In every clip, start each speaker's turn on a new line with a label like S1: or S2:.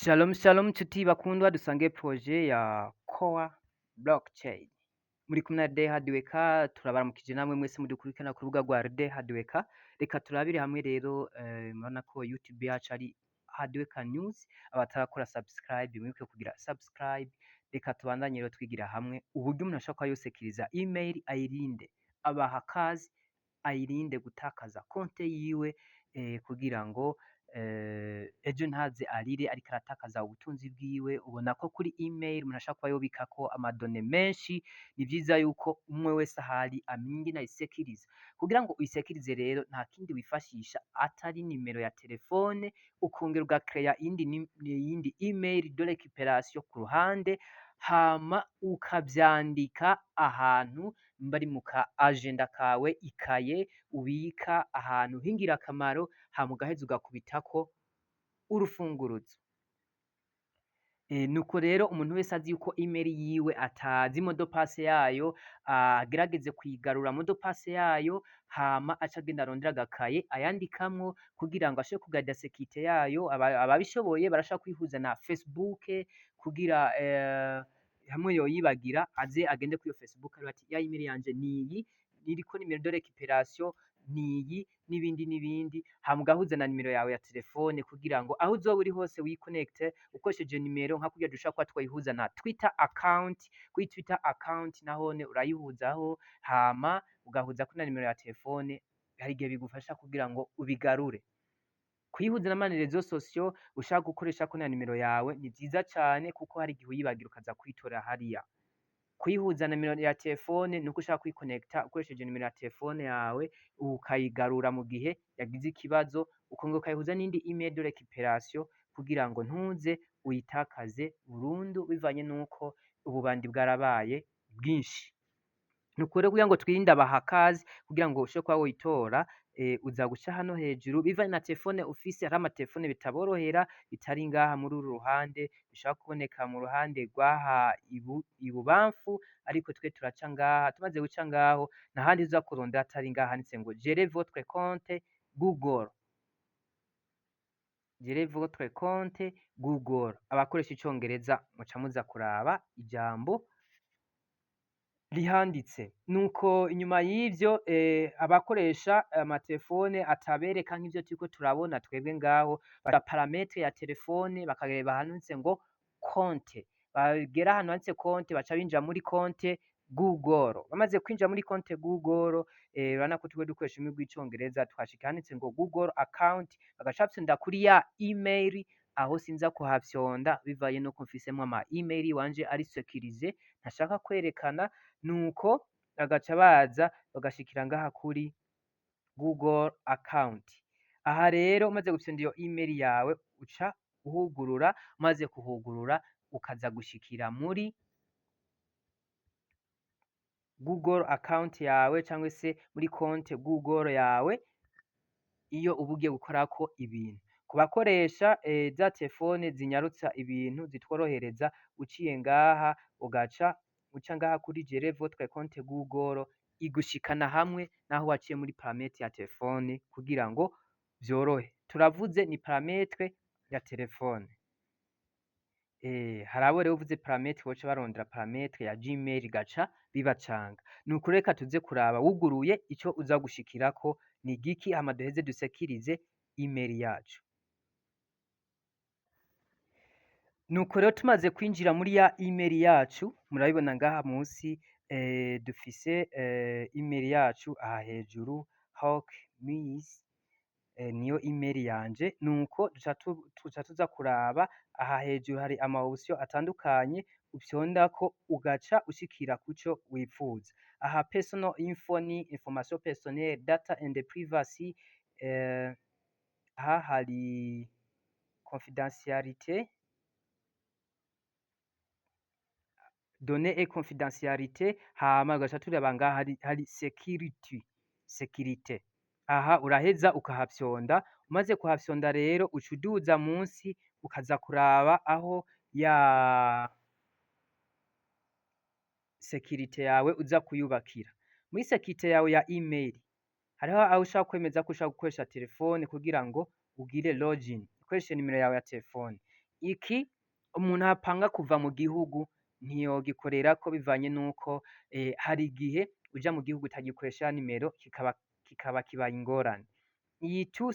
S1: Shalom shalom nshuti bakundwa, dusange projet ya Core Blockchain. Muri kumwe na Rede Hardworker. Turabaramukije namwe mwese mudukurikirana ku rubuga rwa Rede Hardworker. Reka turabire hamwe rero, murabona ko YouTube yacu ari Hardworker News. Abatarakora subscribe, mwibuke kugira subscribe. Reka tubandanye rero twigira hamwe uburyo umuntu ashobora kuba yosekiriza email, ayirinde abaha kazi, ayirinde gutakaza konte yiwe, kugira ngo ejo ntaze arire ariko aratakaza ubutunzi bwiwe. Ubona ko kuri email umuntu ashobora kuba yobikako ama données menshi. Ni vyiza yuko umwe wese ahari amenya ingene ayisekiriza. Kugira ngo uyisekirize rero, nta kindi wifashisha atari nimero ya telefone, ukongera ugakereya iyindi email de récupération ku ruhande, hama ukavyandika ahantu, nimba ari mu ka agenda kawe, ikaye ubika ahantu h'ingirakamaro, hama ugaheza ugakubitako urufunguruzo. Nuko rero umuntu wese azi yuko email yiwe atazi mot de passe yayo, agerageze kuyigarura mot de passe yayo, hama ace agenda arondere agakaye ayandikamwo kugira ngo ashobore kugarda sécurité yayo. Ababishoboye barashobora kwihuza na Facebook kugira hamwe yoyibagira aze agende kuri iyo Facebook arebe ati: "Ya email yanje niyi, iriko nimero de récupération niyi", n'ibindi n'ibindi. Hama ugahuza na nimero yawe ya telefone kugira ngo aho uzoba uri hose wikonekte ukoresheje nimero, nka kurya dushobora kuba twayihuza na Twitter account. Kuri Twitter account nahone urayihuzaho, hama ugahuzako na nimero ya telefone. Hari igihe bigufasha kugira ngo ubigarure. Kuyihuza n'ama réseaux sociaux ushaka gukoreshako na nimero yawe ni vyiza cane, kuko hari igihe uyibagira ukaza kuyitora hariya. Kuyihuza na nimero ya telefone nuko ushaka kwikonekta ukoresheje nimero ya telefone yawe, ukayigarura mu gihe yagize ikibazo, ukongera ukayihuza n'indi email de récupération kugira ngo ntuze uyitakaze burundu, bivanye nuko ububandi bwarabaye bwinshi. Nuko rero, kugira ngo twirinde abahakazi, kugira ngo ushobore kuba woyitora, uza guca hano hejuru bivanye na telefone ufise. Hariho amatelefone bitaborohera, bitari ngaha muri uru ruhande, bishobora kuboneka mu ruhande rw'aha ibubamfu, ariko twe turaca ngaha. Tumaze guca ngaho, ntahandi uza kurondera atari ngaha handitse ngo "Gérer votre compte Google". "Gérer votre compte Google". Abakoresha icongereza muca muza kuraba ijambo rihanditse. Nuko inyuma y'ivyo, abakoresha amatelefone atabereka nk'ivyo turiko turabona twebwe ngaho, bara paramètres ya telefone, bakareba ahantu handitse ngo "compte". Bagera ahantu handitse "compte", baca binjira muri compte Google. Bamaze kwinjira muri compte Google, urabona ko turiko dukoresha ururimi rw'icongereza, twashika ahanditse ngo "Google account", bagaca bafyonda kuri ya email. Aho sinza kuhafyonda bivanye nuko mfisemwo ama email wanje ari sécurisé, ntashaka kwerekana. Nuko bagaca baza bagashikira ngaha kuri Google account. Aha rero, umaze gufyonda iyo email yawe, uca uhugurura. Umaze kuhugurura, ukaza gushikira muri Google account yawe, cyangwa se muri compte Google yawe iyo uba ugiye gukorako ibintu. Ku bakoresha za telefone zinyarutsa ibintu, zitworohereza, uciye ngaha, ugaca uca ngaha kuri "Gérer votre compte Google", igushikana hamwe naho waciye muri paramètres ya telefone kugira ngo vyorohe. Turavuze ni paramètres ya telefone. Hari abo rero uvuze paramètres boca barondera paramètres ya Gmail, igaca bibacanga. Nuko reka tuze kuraba wuguruye ico uza gushikirako ni igiki, hama duheze dusekirize email yacu. Nuko rero, tumaze kwinjira muri ya email yacu, murabibona ngaha munsi, dufise email yacu aha hejuru, hawkmiss, niyo email yanje. Nuko duca tuza kuraba aha hejuru, hari ama option atandukanye ufyondako ugaca ushikira kuco wipfuza. Aha personal info ni information personnelle, data and privacy, aha hari confidentialité, données et confidentialité, hama ugaca turaba ngaha hari security, sécurité. Aha uraheza ukahafyonda. Umaze kuhafyonda rero, uca uduza munsi, ukaza kuraba aho ya sécurité yawe uza kuyubakira. Muri sécurité yawe ya email, hariho aho ushaka kwemeza ko ushaka gukoresha telefone kugira ngo ugire login ukoresheje nimero yawe ya telefone. Iki umuntu apanga kuva mu gihugu ntiyogikorerako, bivanye nuko hari igihe uja mu gihugu utagikoresha ya nimero, kikaba kibaye ingorane. Iyi two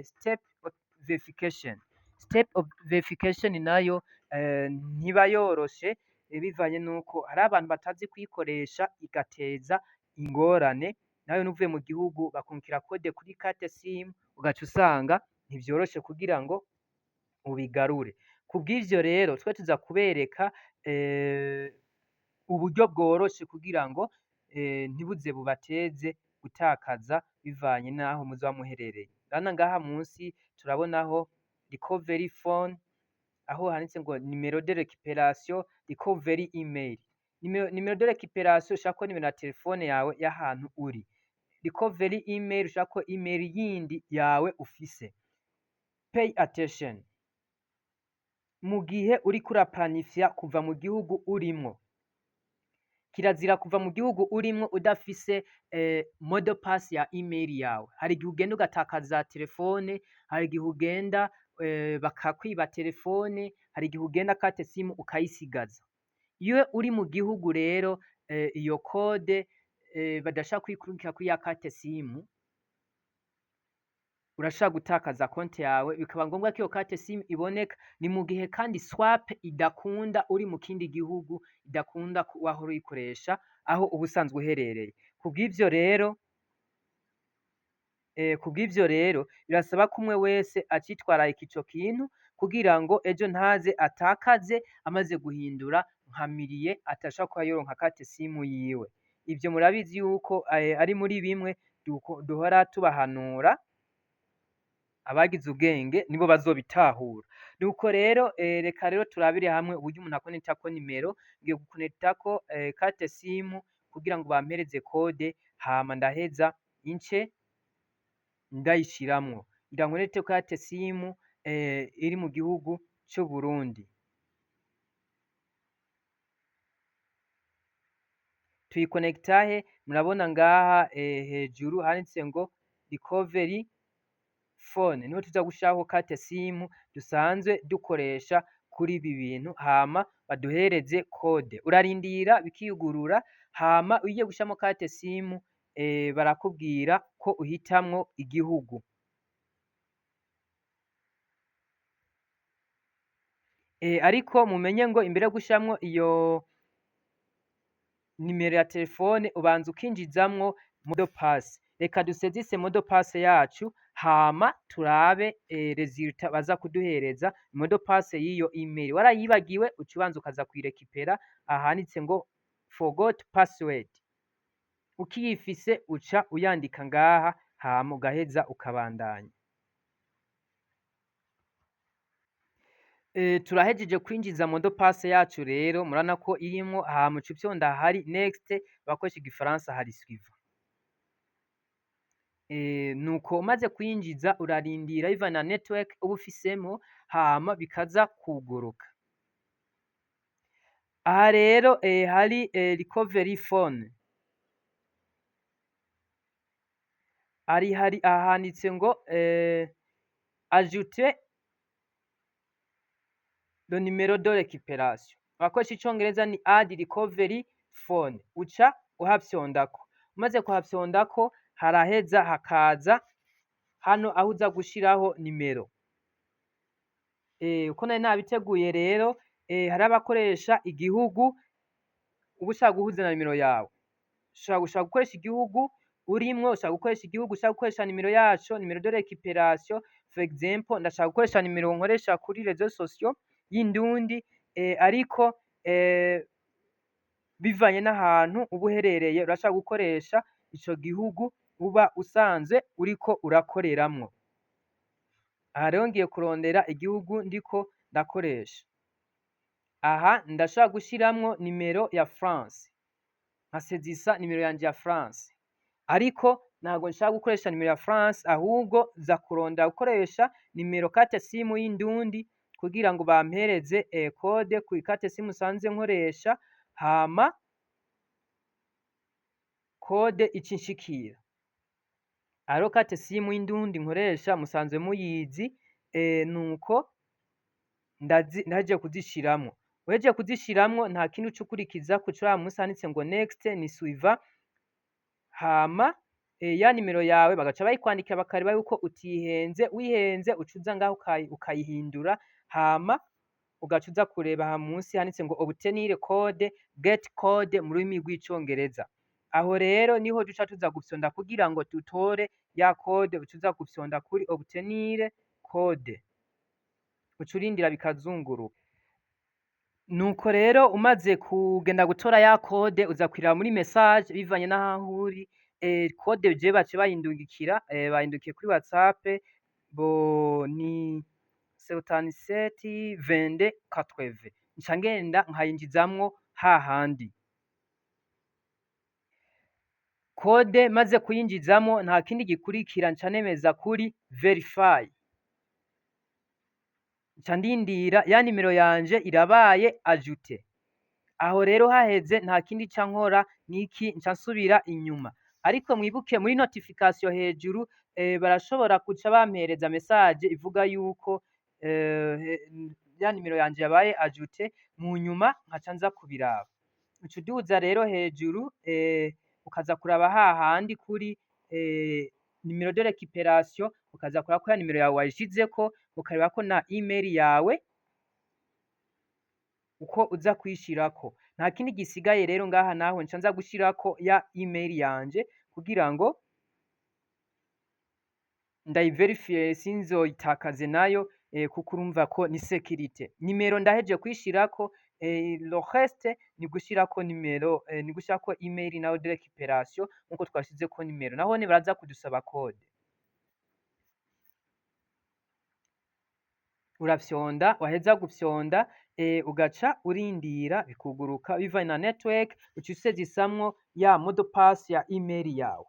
S1: step of verification, step of verification nayo ntiba yoroshe, bivanye nuko hari abantu batazi kuyikoresha, igateza ingorane. Nawe nuvuye mu gihugu bakunkira code kuri carte SIM, ugaca usanga ntivyoroshe kugira ngo ubigarure. Kubw'ivyo rero twe tuza kubereka uburyo bworoshe kugira ngo ntibuze bubateze gutakaza bivanye n'aho muzoba muherereye. Urabona ngaha munsi turabonaho recovery phone, aho handitse ngo numéro de récupération, recovery email. Numéro de récupération, ushirako nimero ya telefone yawe y'ahantu uri. Recovery email, ushirako email yindi yawe ufise. Pay attention mu gihe uriko uraplanifya kuva mu gihugu urimwo. Kirazira kuva mu gihugu urimwo udafise mot de passe ya email yawe. Hari igihe ugenda ugatakaza telefone, hari igihe ugenda bakakwiba telefone, hari igihe ugenda carte SIM ukayisigaza. Iyo uri mu gihugu rero iyo code badashaka kuyikurungika kuri ya carte SIM, urashobora gutakaza konti yawe, bikaba ngombwa ko iyo carte SIM iboneka. Ni mu gihe kandi swap idakunda uri mu kindi gihugu, idakunda wahora uyikoresha aho uba usanzwe uherereye. Kubw'ivyo rero birasaba ko umwe wese acitwararika ico kintu kugira ngo ejo ntaze atakaze amaze guhindura nka milieu, atashobora kuba yoronka carte SIM yiwe. Ivyo murabizi yuko ari muri bimwe duhora tubahanura. Abagize ubwenge nibo bazobitahura. Nuko rero reka rero turabire hamwe uburyo umuntu akonektako nimero. Ngiye gukonektako carte SIM kugira ngo bampereze code, hama ndaheza ince ndayishiramwo. Ngira nkonekte carte SIM iri mu gihugu c'Uburundi. Tuyikonekta he? Murabona ngaha hejuru handitse ngo recovery phone, niho tuza gushiraho carte SIM dusanzwe dukoresha kuri ibi bintu, hama baduhereze code. Urarindira bikiyugurura, hama iyo ugiye gushiramo carte SIM barakubwira ko uhitamwo igihugu. Ariko mumenye ngo imbere yo gushiramwo iyo nimero ya telefone ubanza ukinjizamwo mot de passe. Reka dusezise mot de passe yacu, hama turabe resultat baza kuduhereza. Mot de passe y'iyo email warayibagiwe, uca ubanza ukaza kuyirekipera ahanditse ngo forgot password. Ukiyifise uca uyandika ngaha, hama ugaheza ukabandanya. Turahejeje kwinjiza mot de passe yacu rero, murabona ko irimwo, hama uca ufyonda ahari next, abakoresha igifaransa hari suivant. Nuko umaze kwinjiza urarindira bivana na network uba ufisemwo, hama bikaza kuguruka. Aha rero hari recovery phone. Hari ahanditse ngo ajouter le numéro de récupération. Abakoresha icongereza ni add recovery phone. Uca uhafyondako. Umaze kuhafyondako haraheza hakaza hano aho uza gushiraho nimero. Uko nari nabiteguye rero, hari abakoresha igihugu uba ushaka guhuza na nimero yawe. Ushobora gukoresha igihugu urimwo, ushobora gukoresha igihugu ushaka gukoresha nimero yaco, numéro de récupération. For example, ndashaka gukoresha nimero nkoresha kuri réseaux sociaux y'indundi, ariko bivanye n'ahantu uba uherereye urashaka gukoresha ico gihugu uba usanzwe uriko urakoreramwo. Aha rero ngiye kurondera igihugu ndiko ndakoresha. Aha ndashaka gushiramwo nimero ya France, nkasezisa nimero yanje ya France, ariko ntabwo nshaka gukoresha nimero ya France, ahubwo nza kurondera gukoresha nimero carte SIM y'indundi kugira ngo bampereze code kuri carte SIM nsanzwe nkoresha, hama code ice inshikira. Aha rero carte SIM y'indundi nkoresha musanzwe muyizi, nuko Ndahejeje kuzishiramwo. Uhejeje kuzishiramwo, nta kindi uca ukurikiza kuca musi handitse ngo next, ni suivant. Hama ya nimero yawe bagaca bayikwandikira, bakareba yuko utihenze. Wihenze, uca uza ngaho ukayihindura, hama ugaca uza kureba aha munsi handitse ngo obtenir code, get code mu rurimi rw'Icongereza. Aho rero niho duca tuza gufyonda kugira ngo dutore ya code. Uca uza gufyonda kuri obtenir code, uca urindira bikazunguruka. Nuko rero umaze kugenda gutora ya code, uza kwiraba muri message bivanye n'aho uri. Code je baciye bayindungikira, bayindukiye kuri WhatsApp, bo ni 77 22 80. Nca ngenda nkayinjizamwo hahandi. Code maze kuyinjizamwo, nta kindi gikurikira, nca nemeza kuri verify, nca ndindira, ya nimero yanje irabaye ajoutée. Aho rero haheze, nta kindi ca nkora niki, nca nsubira inyuma. Ariko mwibuke muri notification hejuru, barashobora kuca bampereza message ivuga yuko ya nimero yanje yabaye ajoutée, mu nyuma nkaca nza kubiraba. Uca uduza rero hejuru, ukaza kuraba hahandi kuri numéro de récupération, ukaza kuraba ko ya nimero yawe wayishizeko, ukareba ko na email yawe uko uza kuyishirako. Nta kindi gisigaye rero ngaha, naho nca nza gushirako ya email yanje kugira ngo ndayiverifiye, sinzoyitakaze nayo, kuko urumva ko ni sécurité. Nimero ndahejeje kuyishirako, le reste ni gushirako nimero, ni gushirako email nayo de récupération nkuko twashizeko nimero. Nahone baraza kudusaba code. Urafyonda, waheza gufyonda, ugaca urindira bikuguruka bivanye na network, uca usezisamwo ya mot de passe ya email yawe.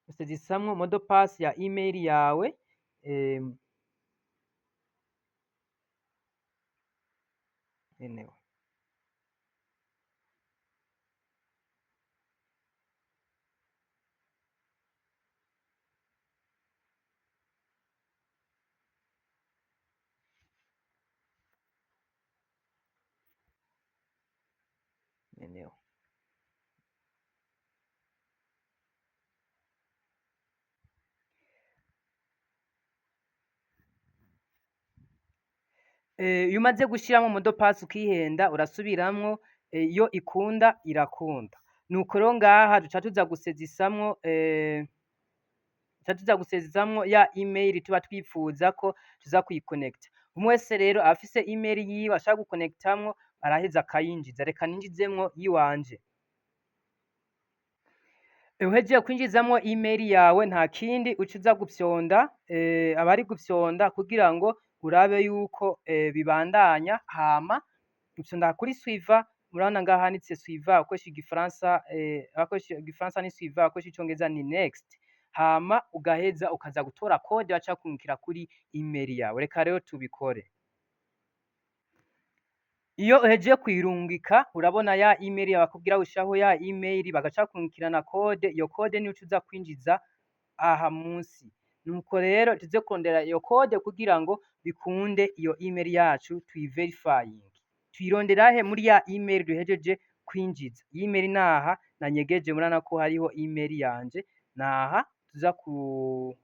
S1: Usezisamwo mot de passe ya email yawe, anyway. Anyway. Iyo umaze gushiramwo mot de passe ukihenda, urasubiramwo, iyo ikunda irakunda. Nuko rero ngaha duca tuza gusezisamwo, duca tuza gusezisamwo ya email tuba twipfuza ko tuza kuyikonekita. Umwe wese rero afise email yiwe ashaka gukonektamwo, araheza akayinjiza. Reka ninjizemwo yiwanje. Uhejeje kwinjizamwo email yawe, nta kindi uca uza gufyonda, aba ari gufyonda kugira ngo urabe yuko bibandanya. Hama ufyonda kuri suivant. Murabona ngaha handitse suivant, abakoresha igifaransa, abakoresha igifaransa ni suivant, abakoresha Icongereza ni next. Hama ugaheza ukaza gutora code baca bakurungikira kuri email yawe. Reka rero tubikore. Iyo uhejeje kuyirungika, urabona ya email yawe, bakubwira ushiraho ya email, bagaca bakurungikira na code. Iyo code niyo uca uza kwinjiza aha munsi. Nuko rero tuze kurondera iyo code kugira ngo bikunde iyo email yacu tuyiverifying. Tuyirondera he? Muri ya email duhejeje kwinjiza. Iyi email naha nanyegeje, murabona ko hariho email yanje, naha tuza ku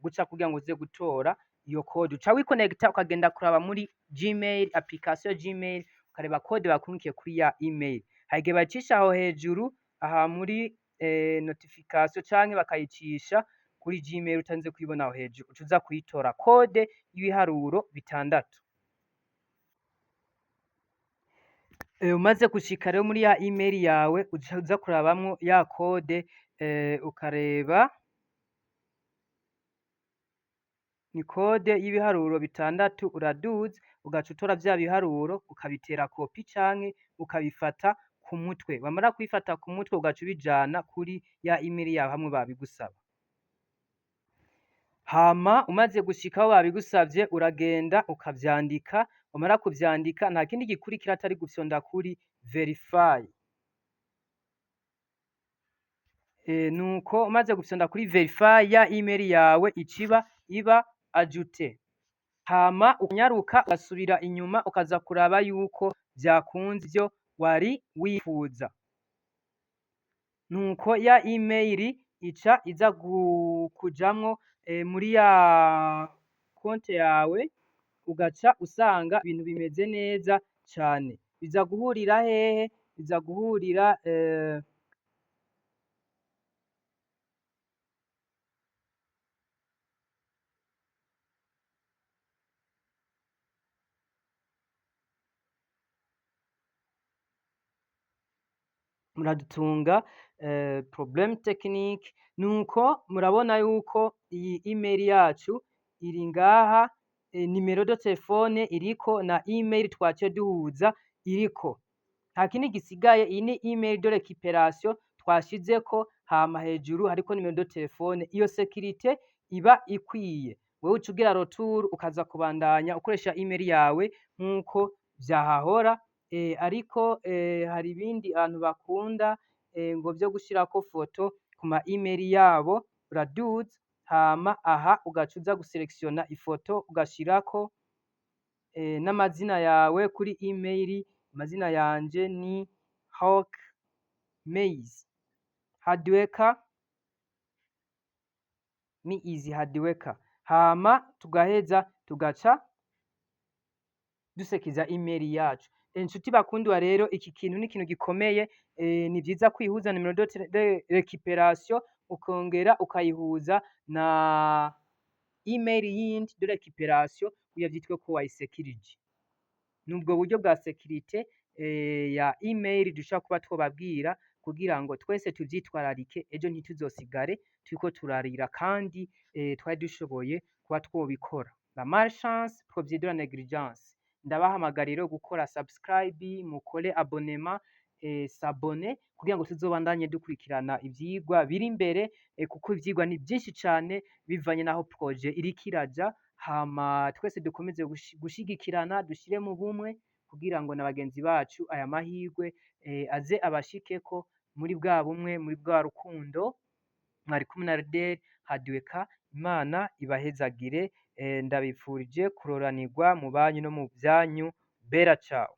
S1: guca kugira ngo uze gutora iyo code. Uca wikonekita, ukagenda kuraba muri Gmail, application Gmail, ukareba code bakurungikiye kuri ya email. Hari igihe bayicisha aho hejuru aha muri notification, canke bakayicisha kuri Gmail utarinze kuyibona aho hejuru. Uca uza kuyitora, code y'ibiharuro 6. Umaze gushika rero muri ya email yawe, uca uza kurabamwo ya code, ukareba ni code y'ibiharuro 6. Uraduza, ugaca utora vya biharuro, ukabitera copie canke ukabifata ku mutwe. Wamara kubifata ku mutwe, ugaca ubijana kuri ya email yawe hamwe babigusaba. Hama umaze gushika aho babigusavye, uragenda ukavyandika. Wamara kuvyandika, nta kindi gikurikira atari gufyonda kuri verify. Nuko umaze gufyonda kuri verify, ya email yawe iciba iba ajoutée. Hama ukanyaruka ugasubira inyuma ukaza kuraba yuko vyakunze ivyo wari wifuza. Nuko ya email ica iza kujamwo muri ya konte yawe, ugaca usanga ibintu bimeze neza cane. Biza guhurira hehe? Biza guhurira muradutunga, problème technique. Nuko murabona yuko iyi email yacu iri ngaha, numéro de téléphone iriko na email twaciye duhuza iriko, nta kindi gisigaye. Iyi ni email de récupération twashizeko, hama hejuru hariko numéro de téléphone. Iyo sécurité iba ikwiye. Wewe uca ugira retour, ukaza kubandanya ukoresha email yawe nk'uko vyahahora. Ariko hari ibindi abantu bakunda ngo vyo gushirako foto ku ma email yabo. Uraduza, hama aha ugaca uza guselectiona ifoto, ugashirako n'amazina yawe kuri email. Amazina yanje ni Hawk Maze Hardworker, ni easy hardworker. Hama tugaheza tugaca dusekiza email yacu. Inshuti bakundwa, rero iki kintu ni ikintu gikomeye. Ni vyiza kwihuza numéro de récupération, ukongera ukayihuza na email yindi de récupération kugira vyitwe ko wayisekirije. Nubwo buryo bwa sécurité ya email dushobora kuba twobabwira kugira ngo twese tuvyitwararike, ejo ntituzosigare turiko turarira kandi twari dushoboye kuba twobikora. La malchance provient de la négligence. Ndabahamagarira rero gukora subscribe, mukore abonnement, s'abonner, kugira ngo tuzobandanye dukurikirana ivyigwa biri imbere, kuko ivyigwa ni vyinshi cane bivanye n'aho projet iriko iraja. Hama twese dukomeze gushigikirana, dushire mu bumwe kugira ngo na bagenzi bacu aya mahirwe aze abashikeko muri bwa bumwe, muri bwa rukundo. Mwari kumwe na Rudel Hadiweka. Imana ibahezagire, ndabifurije kuroranirwa mu banyu no mu vyanyu. Bella ciao.